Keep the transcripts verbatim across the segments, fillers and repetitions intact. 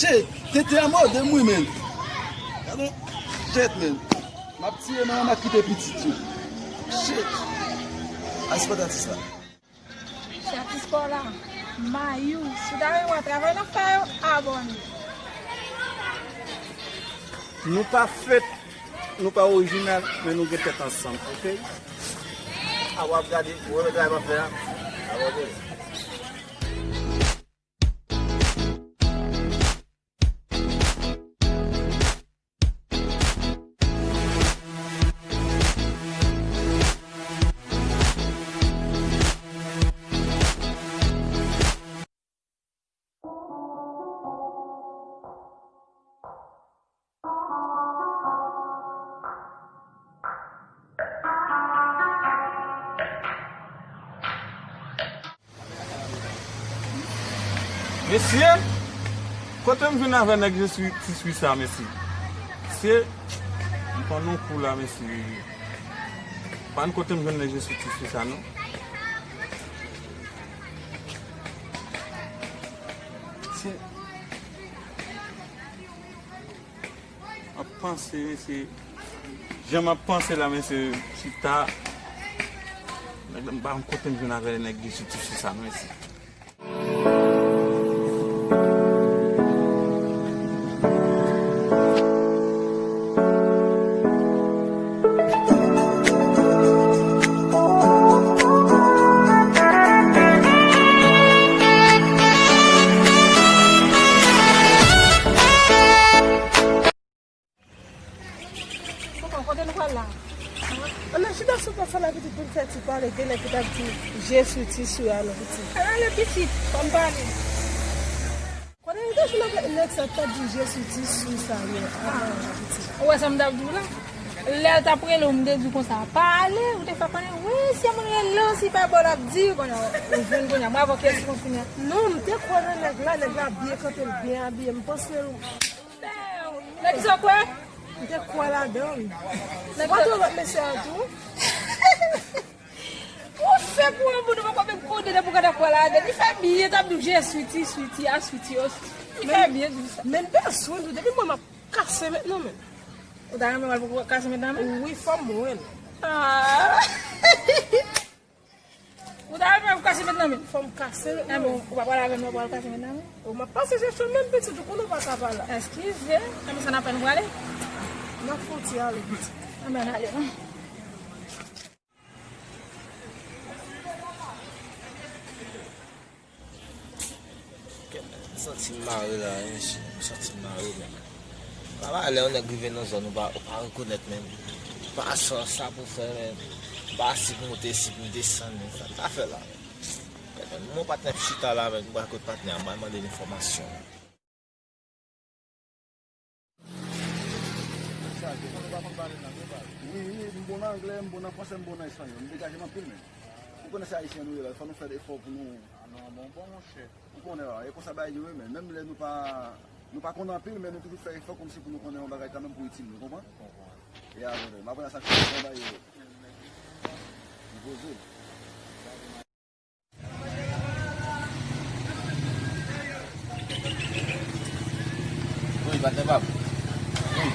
Shit, tete a mòde m wi, men. Gade, shit, men. M ap tiye manman m ak kite pitit yo. Shit. Ay, sipòte atis la. Se atis pa w la, Mayou. Si w ta renmen wè travay n ap fè yo, abòne. Nou pa fake, nou pa orijinal, men nou gen tèt ansanm, oke? A w ap gade, w ap gade travay m ap fè a. Abòne. Mesye, kote m jwenn avè nèg je suis ti swi sa, mesye? Mesye, m pran yon kou la, mesye. Pa n kote m jwenn nèg je suis ti swi sa, non. Mesye. M ap panse, mesye. Jan m ap panse la, mesye, chita. Nèg la, m pa konn kote m jwenn avè nèg ki soti sou sa, non, mesye. Tonton, kote nou pral la? Ann al chita sou pòt sa la, pitit, pou n fè ti pale, gen nèg ki t ap di, je suis ti sou a non, pitit. Ann ale, pitit, fò m pale. Kote nou te fin avèk nèg sa k t ap di je suis ti sou sa yo? Ah, pitit. Ou wè sa m t ap di w la? Lè l t ap rele w, m te di w konsa, pa ale, ou te fè konnen, wi, si yon moun rele w, si pa bon, l ap di w, kounye a, ou jwenn kounye a, mwen avè w ki esi konn fini an. Non, m te kwè nan nèg la, nèg la byen kanpe, l byen abiye, m panse l. Nan kisa w kwè? M te kwè ladan l. Nan kisa? Ou pa twò lòt mesye a tou? Ou fè pou yon moun ou poko menm konnen depi w gentan kwè ladan. Li fè byen, t ap di w, je suis ti, sweetie, a sweetie, o sweetie. Li fè byen di w sa. Men m bezwen di w, depi mwen m ap kase mentnan, men. Ou ta renmen wè l pou kase mentnan, men? Wi, fò m wè l. Ah. Ou ta renmen pou kase mentnan, men? Fò m kase mentnan, men. Enben, ou pa pral avè m, non, ou pral kase mentnan, men? O, m ap pase chèche w menm, pitit, ou konnen ou pa ka pa la. Eskize, enben sa n ap fè, nou prale? N ap fè yon ti ale, pitit. Enben, n ale, non. Kèt, m santi m mare la, wi, mesye. M santi m mare, men. Papa, lè yon nèg rive nan zòn, ou pa, ou pa rekonèt, men. Pa sa, sa pou fè, men. Pa si pou monte, si pou desann, men. Sa ta fè la, men. Kèt, men, mwen patnè ap chita la, men. Mwen pa kot patnè a, mwen mande l enfòmasyon. Wi, wi, m bon nan anglè, m bon nan fransè, m bon nan espanyòl. M degaje m anpil, men. Ou konnen se ayisyen nou ye la, fò nou fè efò pou nou. Ah non, bon, bon, monchè. Ou konnen la, e konsa bagay yo ye, men. Menm lè nou pa, nou pa konn anpil, men nou toujou fè efò kòmsi pou nou konnen yon bagay kanmenm pou itil nou, konprann? Konprann. E a, brother, m aprann sa, se yon bagay yo ye. Nou poze. Wi, patnè pa m. Wi.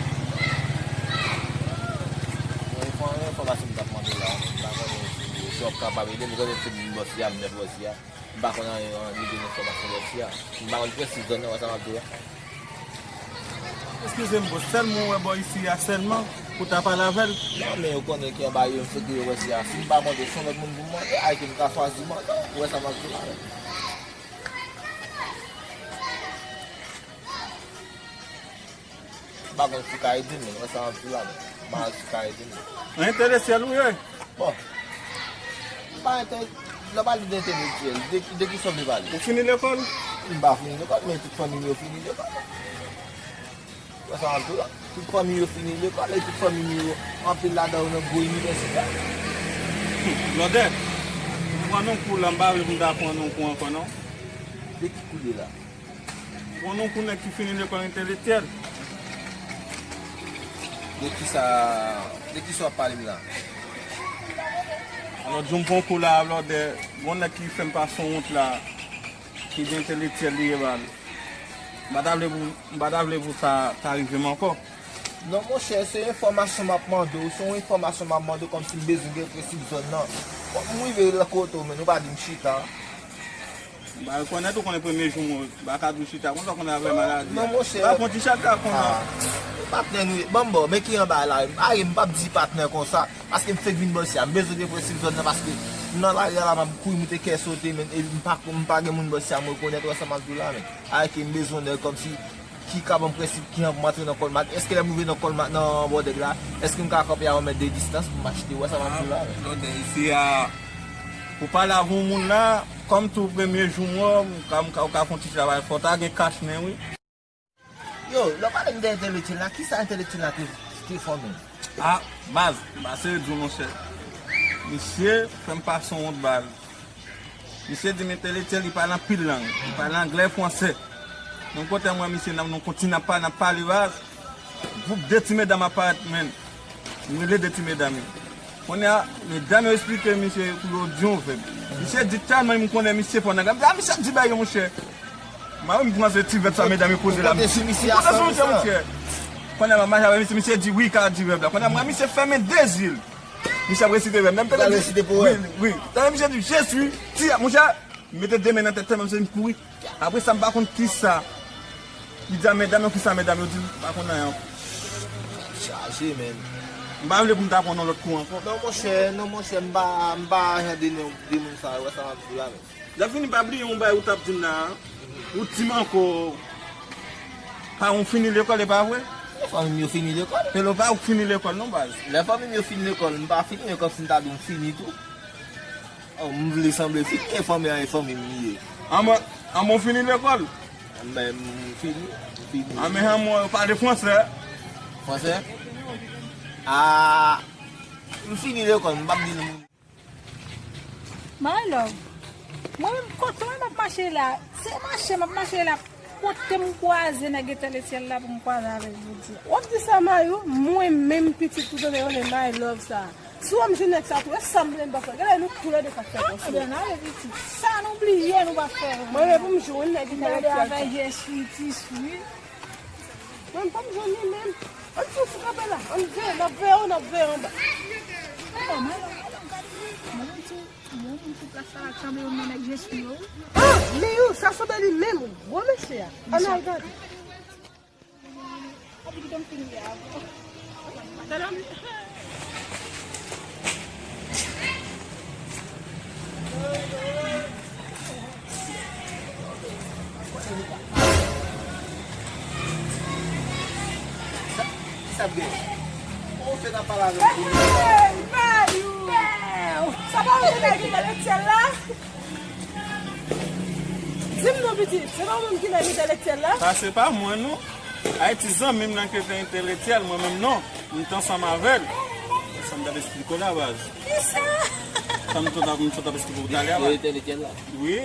Bon, enfò-, enfòmasyon m t ap mande la, m pa konnen si, si w ap kapab ede m, m konnen se m bòs li a, m nèf bòs li a. M pa konn anyen, anyen de enfòmasyon bòs li a. M pa konn presi zòn nan, wè sa m ap di w la. Eskize m, bro, sèlman w wè bò isi a sèlman pou w ta pale avè l? Non, men yo konnen ki anba yo, m sot yo wè si a. Si m pa mande, se yon lòt moun pou m mande, ay ke m ka chwazi mande, ou wè sa m ap di w la, men. M pa konn si w ka ede m, men, ou wè sa m ap di w la, men. M pa konn si w ka ede m, men. Entèlektyèl ou ye? Bon. M pa entè-, lè w pale de entèlektyèl, de, de ki sa w vle pale? Ou fini lekòl? M pa fini lekòl, men tout fanmi m yo fini lekòl. Wè sa m ap di w la. Tout fanmi yo fini lekòl, e tout fanmi m yo, anpil ladan yo nan gwo inivèsite. Blòdè, ou pran yon kou la, m pa vle pou m ta pran yon kou ankò, non. De ki kou de la? Bon, nou pou nèg ki fini lekòl entèlektyèl. De kisa, de kisa w ap pale m la? Alò, di w m pran kou la, alò, de, bon nèg ki fè m pase yon wont la, ki di entèlektyèl li ye ba l. M pa ta vle pou, m pa ta vle pou sa ta rive m ankò. Non, monchè, se enfòmasyon m ap mande w, se yon enfòmasyon m ap mande w kòmsi m bezwen gen prensip zòn nan. Fòk m rive nan kote w, men nou pa di m chita. M pa rekonèt ou konnen premye jou mwen, m pa ka di w chita konsa, w konnen avè maladi a. Non, monchè. M pa fon ti chita konsa. Ah, patnè nou ye. Ban m ba w, men ki anba la, m pa di patnè konsa, paske m fèk vin bò isi a, m bezwen gen prensip zòn nan, paske m nan lari a la, m ap kouri moute kè sote, men, e m pa, m pa gen moun bò isi a, m rekonèt, wè sa m ap di w la, men. Ayiti, m bezwen nèg kòmsi ki ka ban m prensip ki jan pou m antre nan Colmart. Èske lè m rive nan Colmart, nan Bòdèg la, èske m ka kanpe a yon mèt de distans pou m achte, wè sa m ap di w la, men? Brother, isi a, pou pale avè yon moun la, kòm tou premye jou m wè w, m ka, m ka, ou ka fè yon ti travay, fò w ta gen kach men wi. Yo, lè w pale m de entèlektyèl la, kisa entèlektyèl la te, te fòme? Ah, baz, m pa serye di w, monchè. Misye fè m pase yon wont, baz. Misye di m entèlektyèl, li pale anpil lang. Li pale anglè, fransè. Menm kote m wè misye nan, nan kontinan pa, nan pale baz. Gwoup de ti medam ap parèt, men. M rele de ti medam yo. Kounye a, medam yo esplike misye pou yo di yon vèb. Misye di tèlman m konnen misye fò nan anglè. M di, a, misye ap di bagay yo, monchè. Mwen menm, m panse ti vèb sa medam yo poze la. Ou konte sou misye a san pou san. Kounye a, m ap mache avè misye, misye di wi, ka di vèb la. Kounye a, m wè misye fèmen de zye l. Misye ap resite vèb. Lè m tande misye, wi, wi. Tande misye di, je suis, ti, monchè, m mete de men nan tèt tèlman misye di m kouri. Apre sa, m pa konn kisa. Li di a medam yo, kisa medam yo di l, m pa konn anyen ankò. Chaje, men. M pa vle pou m ta pran yon lòt kou ankò. Non, monchè, non, monchè, m pa, m pa jan de, de moun sa yo, wè sa m ap di w la, men. Lè fini, pa bliye yon bagay ou t ap di m la a. Ou di m ankò, paran w fini lekòl, e pa vre? Lè fanmi m yo fini lekòl. Pelo pa ou fini lekòl, non, baz. Lè fanmi m yo fini lekòl, m pa fini, men kòmsi m ta di w m fini tou. Oh, m vle sanble fini, e fanmi an, e fanmi m li ye. An mwen, an mwen fini lekòl? Men m fini, m fini. An men an mwen, ou pale fransè? Fransè? Ah, m fini lekòl, m p ap di nou. My love, mwen menm kote mwen m ap mache la, se mache m ap mache la, kote m kwaze nèg entèlektyèl la pou m kwaze avè l jodi a. W ap di sa, Mayou? Mwen menm pitit ou tande yo rele My love sa. Si w wè m jwenn nèg sa tou, e sa m vle m pa fè. Gade nou toulède k ap fè konsa. Ebyen, n ale pitit. Sa nou bliye nou pa fè. Mwen menm pou m jwenn nèg entèlektyèl sa. Gade avè je suis, ti suis. Mwen m pa m jwenn li menm. Ann sou kanpe la. Ann veye, n ap veye w, n ap veye anba. Oh, my love, my love, gade. Mwen menm tou. Bon, moun sou plas la, sanble yon nan nèg jeswi yo. Ah, men yo, sa sanble li menm, gwo mesye a. Ann al gade. Api ki tonm fini a. Tèlè. Sa, sa k gen? Kòman w fè n ap pale avè m kounye a? Hey, Mayou! Sa pa ou ki nèg entèlektyèl la? Di m non, pitit, se pa ou menm ki nèg entèlektyèl la? Sa se pa mwen, non. Ayiti, zanmi m nan ki te entèlektyèl, mwen menm non. M t ansanm avè l. Sa m t ap esplike w la, baz. Kisa? Sa m t ap, m t ap esplike w talè a, baz. Entèlektyèl la? Wi.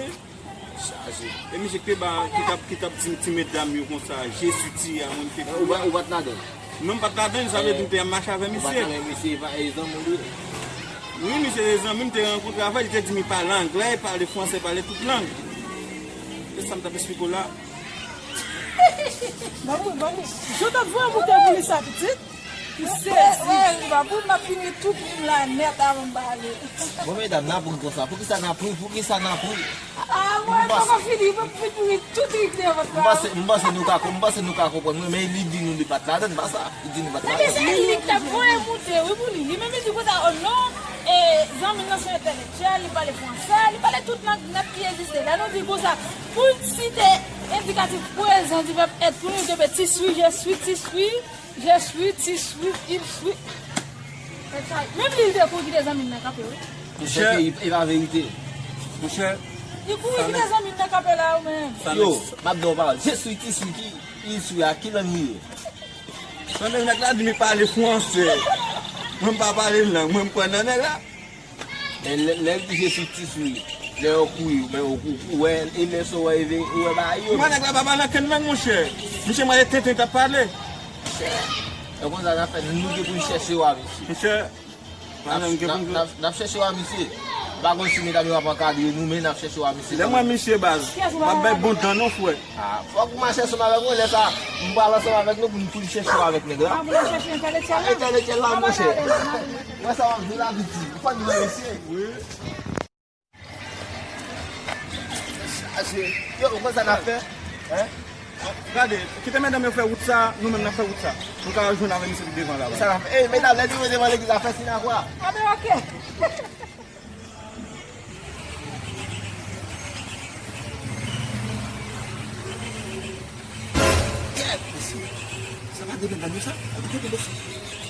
Chaje. E misye ki te ba, ki t ap, ki t ap di ti medam yo konsa, je suis ti a, mwen te... Ou pa, ou pa t ladan l? Non, m pa t ladan l, sa vle di m te ap mache avè misye. Ou pa t ladan l, misye, e zanmi w li ye? Wi, misye se zanmi m, te rankontre avè l, li te di m li pale anglè, li pale fransè, li pale tout lang. E sa m t ap esplike w la. Ban mwen, ban mwen. Jan w t ap voye moute pou li sa, pitit? Ou sezi. Ey, ey, Riva, pou m ap fini tout moun la nèt avan m pale. Bon, medam, n ap ri konsa. Poukisa n ap ri? Poukisa n ap ri? Ah, mwen poko fini, mwen fin ri tout ri ki te vant la. M panse, m panse nou ka, m panse nou ka konprann mwen, men li di nou li pa t ladan, pa sa. Li di nou pa t ladan. Ebyen, se li k t ap voye moute, wi, pou li. Li menm li di konsa, oh non, e, zanmi m nan se yon entèlektyèl, li pale fransè, li pale tout lang nèt ki egziste. Lè nou di konsa, pou l site endikatif prezan di vèb être pou nou, te pe ti suis, je suis, ti suis. Je suis, ti suis, il suis. Menm li, li te kouri kite zanmi l nan kanpe, wi. Monchè. E pa verite. Monchè. Li kouri kite zanmi l nan kanpe la, ou menm. Yo, m ap di w yon pawòl. Je suis, ti suis, ki, il suis a, ki lang li ye? Tande nèg la di li pale fransè. Mwen m pa pale lang, mwen m kwè nan nèg la. E lè, lè l di je suis ti suis, lè yo kouri, men ou, ou, ou wè, e lè sa w wè, ou wè bagay yo. Mwen nèg la pa pale ankenn lang, monchè. Misye mwen e tenten t ap pale. Monchè, e konsa n ap fè, nou gen pou n chèche w a misye. Monchè, mwen menm gen pou m... N ap, n ap, n ap chèche w a misye. Pa konn si medam yo ap ankadre nou, men n ap chèche w a misye. Lè m wè misye baz, m ap bay bon dan non, frè. Ah, fòk m al chèche ansanm avèk mwen, lè sa, m pral ansanm avèk nou pou n, pou n chèche w avèk nèg la. Ah, pou n chèche entèlektyèl la? Entèlektyèl la, monchè. Mwen sa w ap jwe la, piti. Ou pa di mwen mesye. Wi. Chaje. Yo, ou konn sa n ap fè? Hein? Gade, kite medam yo fè wout sa, nou menm n ap fè wout sa. Nou ka jwenn avè misye pi devan la. Sa n ap fè? Ey, medam, lè nou rive devan legliz la, fè siy nan kwa. Ah, ben, oke. Kèt, mesye. Sa pa de medam yo sa? Gade mesye.